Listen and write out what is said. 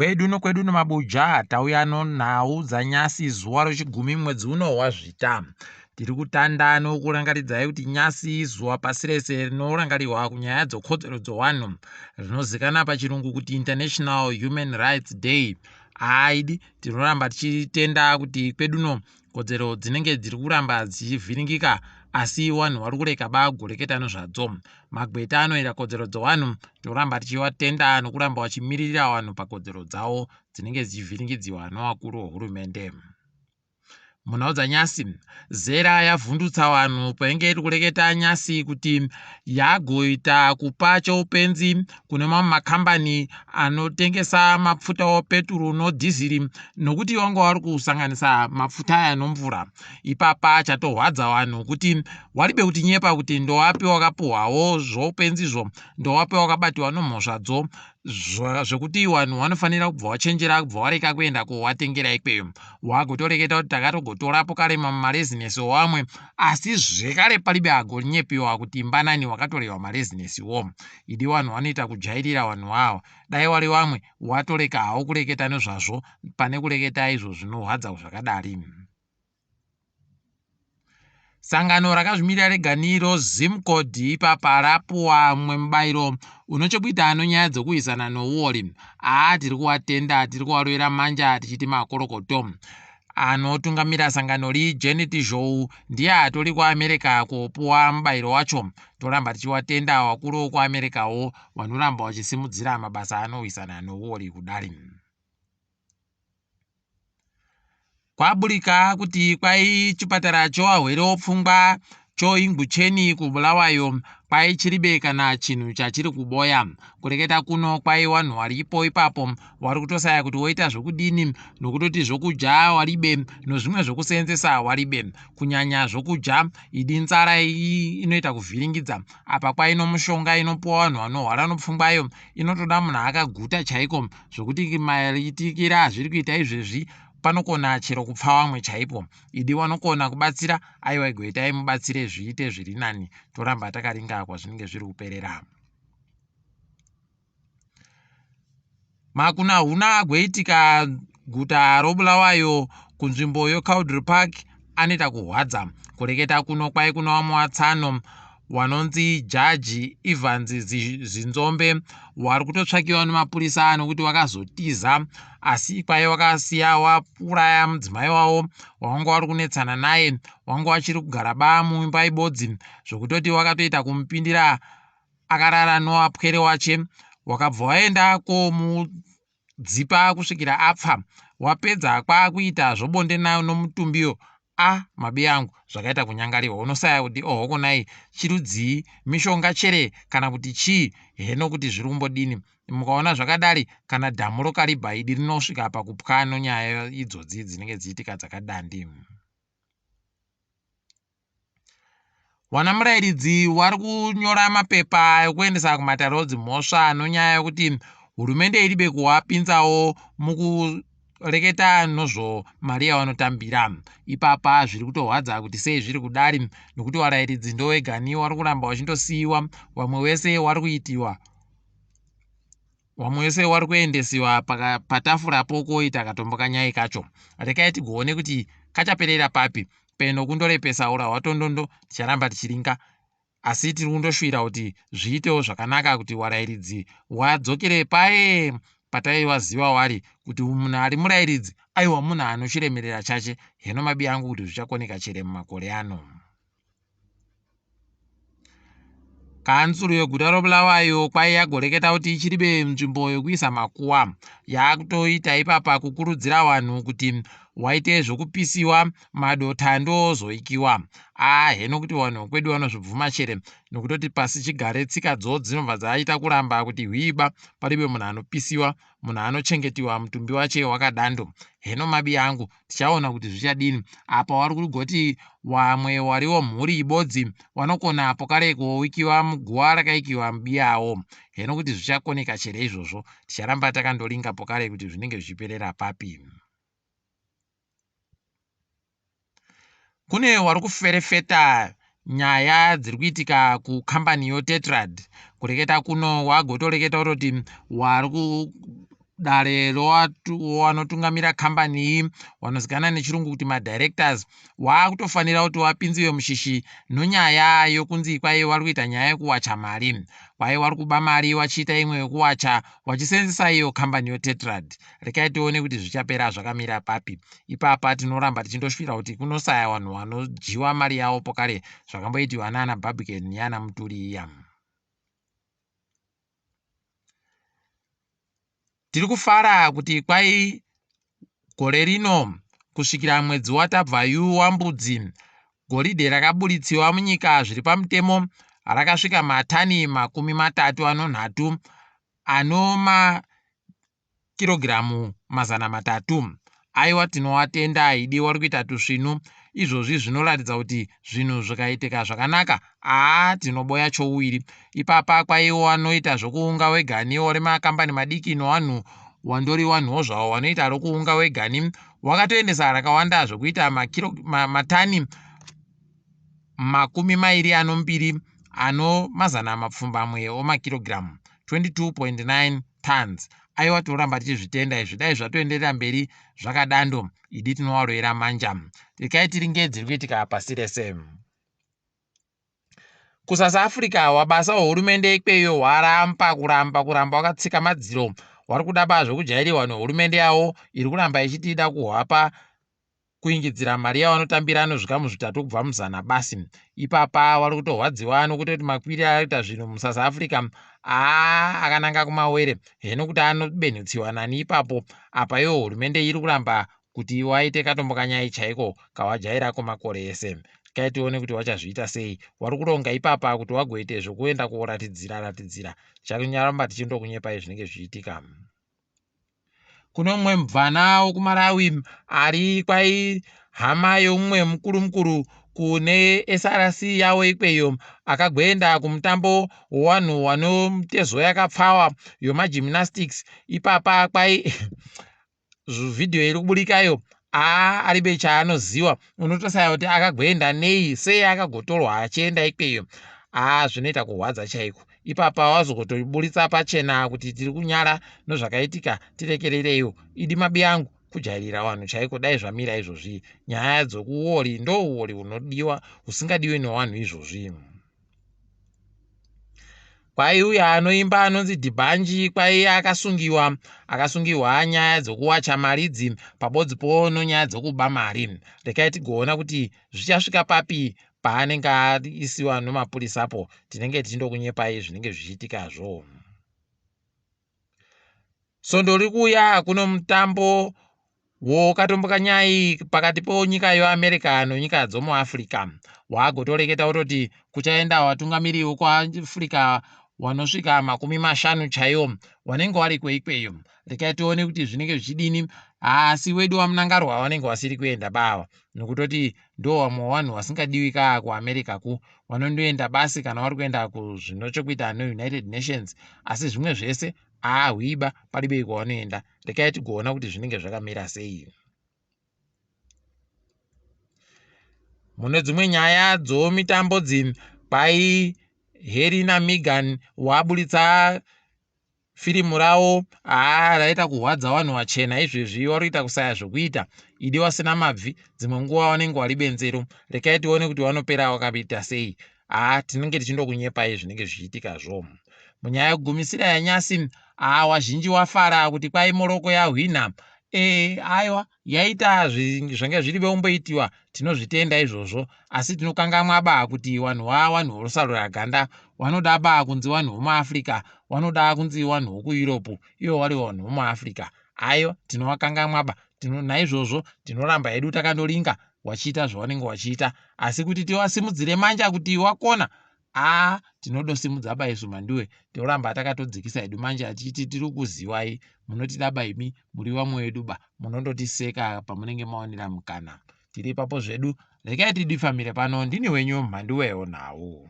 Kwedu nokwedu nomabuja tauya nonhau dzanyasi zuva rochigumi mwedzi uno waZvita. Tiri kutanda nokurangaridzai kuti nyasi izuva pasi rese rinorangarirwa kunyaya dzokodzero dzowanhu rinozikana pachirungu kuti International Human Rights Day. Aidi tinoramba tichitenda kuti kweduno kodzero dzinenge dziri kuramba dzichivhiringika asi wanhu wari kureka bagoreketa nezvadzo. Magweta anoera kodzero dzewanhu toramba tichivatenda nokuramba vachimiririra vanhu pakodzero dzavo dzinenge dzichivhiringidziwa nevakuru vehurumende. Munhau dzanyasi, zera yavhundutsa vanhu painge iri kureketa nyasi kuti yagoita kupa cheupenzi kune mamwe makambani anotengesa mapfuta opeturu nodhiziri nokuti vanga vari kusanganisa mapfuta aya nomvura. Ipapa chatohwadza vanhu kuti waribe kutinyepa kuti ndowapi wakapuhwawo zvoupenzizvo, ndowapi wakabatiwa nomhosvadzo zvekuti vanhu vanofanira kubva wachenjera kubva wareka kuenda kowatengera ikweyo. Wagotoreketa kuti takatogotorapo kare mamwe marezinesi owamwe asi zvekare paribe agonyepiwa kuti mbanani wakatorewa marezinesiwo. Idi vanhu vanoita kujairira vanhu awa. Dai wari wamwe watoreka hawo kureketa nezvazvo pane kureketa izvo zvinohwadza zvakadari. Sangano rakazvimirira rega niro Zimcod ipapa rapuwa mumwe mubairo unochekuita nonyaya dzokuwisana nouori. Haa tiri kuwatenda, tiri kuwarovera manja tichiti makorokoto. Anotungamira sangano ri Janet Zhou ndiye atori kuAmerica kopuwa mubairo wacho. Toramba tichiwatenda vakuru vokuAmericawo vanoramba vachisimudzira mabasa anowisana nouori kudari. Kwaburika kuti kwai chipatara chewahwere wopfungwa choIngucheni kuBulawayo kwai chiribe kana chinhu chachiri kuboya. Kureketa kuno kwai wanhu waripo ipapo wari kutosaya kuti woita zvokudini nokutoti zvokudya waribe nozvimwe zvokuseenzesa waribe. Kunyanya zvokudya idi nzara iyi inoita kuvhiringidza. Apa kwai nomushonga inopuwa vanhu vanohwara nopfungwayo inotoda munhu akaguta chaiko zvokuti maitikira azviri kuita izvezvi panokona chero kupfa vamwe chaipo. Idi wanokona kubatsira aiwa igoitai mubatsire zviite zviri nani toramba takaringa kwazvinenge zviri kuperera. Makunahuna agoitika guta roBulawayo kunzvimbo yeCowdray Park anoita kuhwadza. Kureketa kuno kwai kuna vamwe vatsano wanonzi Jaji Evans Zinzombe wari kutotsvakiwa nemapurisa nokuti wakazotiza asi kwai wakasiya wauraya mudzimai wavo wavanga wari kunetsana naye wanga wachiri kugara ba muimba ibodzi zvokutoti wakatoita kumupindira akarara noapwere wache wakabva waenda komu dzipa kusvikira apfa wapedza kwakuita zvobonde nomutumbiyo a mabi angu zvakaita kunyangariwa unosaya kuti ohoko nai chirudzii mishonga chere kana kuti chii heno kuti zviri kumbodini mukaona zvakadari kana dhamu rokaribha idi rinosvika pakupwa nonyaya idzodzi dzinenge dziitika dzakadandi. Wana murairidzi wari kunyora mapepa ekuendesa kumatare edzimhosva nonyaya yekuti hurumende iribe kuwapinzawo mukureketa nozvo mari yavanotambira. Ipapa zviri kutohwadza kuti sei zviri kudari nokuti warairidzi ndowegani wari kuramba wachindosiyiwa wamwe wese wari kuitiwa Vamwe vese wari kuendesiwa patafura po koita katombo kanyai kacho. Rekai tigoone kuti kachaperera papi. Peno kundorepesa ura hwatondondo ticharamba tichiringa. Asi tiri kundoshuwira kuti zviitewo zvakanaka kuti warairidzi wadzokere paye pataiwaziva wari kuti munhu ari murairidzi aiwa munhu anochiremerera chache. Heno mabi angu kuti zvichakoneka chere mumakore ano. Kanzuru yeguta roBulawayo kwai yagoreketa kuti ichiribe nzvimbo yekuisa makuwa. Yakutoita ipapa kukurudzira vanhu kuti waite zvokupisiwa madota ndoozoikiwa. Ah heno kuti vanhu vekwedu vanozvibvuma chere nokutoti pasi chigare tsika dzo dzinobva dzaita kuramba kuti hwiiba paribe munhu anopisiwa munhu anochengetiwa mutumbi wache wakadando. Heno mabi angu tichaona kuti zvichadini apa wari kugoti wamwe wariwo mhuri ibodzi wanokona apo kare kuowikiwa muguwa rakaikiwa mubiyawo heno kuti zvichakoneka chere izvozvo ticharamba takandolinga pokare kuti zvinenge zvichiperera papi. Kune wari kuferefeta nyaya dziri kuitika kukambani yoTetrad kureketa kuno wagotoreketa kutoti wari Dare rowanotungamira kambani iyi wanozikanwa nechirungu kuti madirectors waakutofanira kuti wapinziwe mushishi nonyaya yokunzi kwai wari kuita nyaya yekuwacha mari, kwai wari kuba mari wachiita imwe yokuwacha wachisenzesa iyo kambani yoTetrad. Rekai tione kuti zvichapera zvakamira papi. Ipapa tinoramba tichindosvira kuti kunosaya vanhu vanodyiwa mari yavo pokare zvakamboitiwa nana Barbican neana Mutuli iya. Tiri kufara kuti kwai gore rino kusvikira mwedzi watabva yu waMbudzi, goridhe rakaburitsiwa munyika zviri pamutemo rakasvika matani 33 ano makirogiramu 300. Aiwa tinowatenda idi wari kuita tusvinu izvozvi zvinoratidza kuti zvinhu zvikaitika zvakanaka aa tinoboya chouwiri. Ipapa kwaiwo wanoita zvokuunga wegani remakambani madiki nowanhu wandori wanhuwo zvawo wanoita rokuunga wegani wakatoendesa rakawanda zvokuita matani 22 ano 800 omakirogiramu, 22.9 tons. Aiwa tinoramba tichizvitenda izvi, dai zvatoenderera mberi zvakadando idi tinowaroera manja. Rekai tiringe dziri kuitika pasi rese. KuSouth Africa wabasa wehurumende ikweyo hwaramba kuramba kuramba wakatsika madziro wari kuda ba zvekujairiwa nehurumende yavo iri kuramba ichiti ida kuhwapa kuingidzira mari yavanotambira anozvikamu 3 kubva muzana basi. Ipapa vari kutorwadziwa nokutoti makwiriro ari kuita zvinhu muSouth Africa aa akananga kumawere heno kuti anobenhutsiwa nani ipapo. Apa iwo hurumende iri kuramba kuti waite katombo kanyai chaiko kawajaira kwemakore ese. Kai tione kuti wachazviita sei. Wari kuronga ipapa kuti wagoite zvokuenda koratidzira ratidzira. Tichanyaramba tichindokunyepai zvinenge zvichiitika. Kune mumwe mubvana wekuMalawi ari kwai hama yomumwe mukuru mukuru kune SRC yavo ikweyo akagoenda kumutambo wevanhu vane mitezo yakapfawa yomagymnastics. Ipapa kwai vhidhiyo iri kuburikayo aa aribe chaanoziwa, unotosaya kuti akagoenda nei, sei akagotorwa achienda ikweyo. Aa zvinoita kurwadza chaiko. Ipapa wazogotoburitsa pachena kuti tiri kunyara nozvakaitika, tirekerereiwo. Idi mabi angu kujairira vanhu chaiko. Dai zvamira izvozvi nyaya dzokuuori ndo uori hunodiwa husingadiwi nevanhu izvozvi. Kwai uya anoimba anonzi Dhibhanji kwai akasungiwa akasungiwa nyaya dzokuwacha mari idzi pabodzipo nonyaya dzokuba mari. Rekai tigoona kuti zvichasvika papi paanenge aisiwa nomapurisapo. Tinenge tichindokunyepai zvinenge zvichiitikazvo. Svondo riri kuuya kuno mutambo wokatomboka nyai pakati ponyika yoAmerica nonyika dzomuAfrica. Waagotoreketa kutoti kuchaenda vatungamiri vokuAfrica vanosvika 50 chaiwo vanenge variko ikweyo. Rekai tione kuti zvinenge zvichidini. Asi wedu waMunangarwa vanenge vasiri kuenda bava nokutoti ndo vamwe vanhu vasingadiwi kaa kuAmerica ku vanondoenda basi kana vari kuenda kuzvino chokuita neUnited Nations, asi zvimwe zvese haahwiba paribe kwavanoenda. Rekai tigoona kuti zvinenge zvakamira sei. Mune dzimwe nyaya dzomitambo dzi kwai Harry naMeghan waburitsa firimu ravo haa raita kurwadza vanhu vachena izvezvi vari kuita kusaya zvokuita idi wasina mabvi dzimwe nguva vanenge vari benzero. Rekai tione kuti vanopera vakaita sei. Haa tinenge tichindokunyepai zvinenge zvichiitikazvo. Munyaya yekugumisira yanyasi, haa wazhinji wafara kuti kwai Morocco yahwina. Aiwa yaita zvanga zviri veumboitiwa, tinozvitenda izvozvo, asi tinokangamwa ba kuti vanhu vanhu vorusarura ganda vanoda ba kunzi vanhu vomuAfrica, vanoda kunzi vanhu vokuEurope, ivo vari vanhu vomuAfrica. Aiwa tinovakangamwa ba. Naizvozvo tinoramba hedu takandoringa wachiita zvavanenge wachiita, asi kuti tivasimudzire manja kuti wakona, aa tinodosimudza ba isu mhanduwe toramba takatodzikisa hedu manja tichiti tiri kuziwai munotida ba imi muri vamwe vedu ba munondotiseka pamunenge mawanira mukana. Tiri ipapo zvedu, rekai tidifamire pano. Ndini wenyu Mhanduwewo nhau.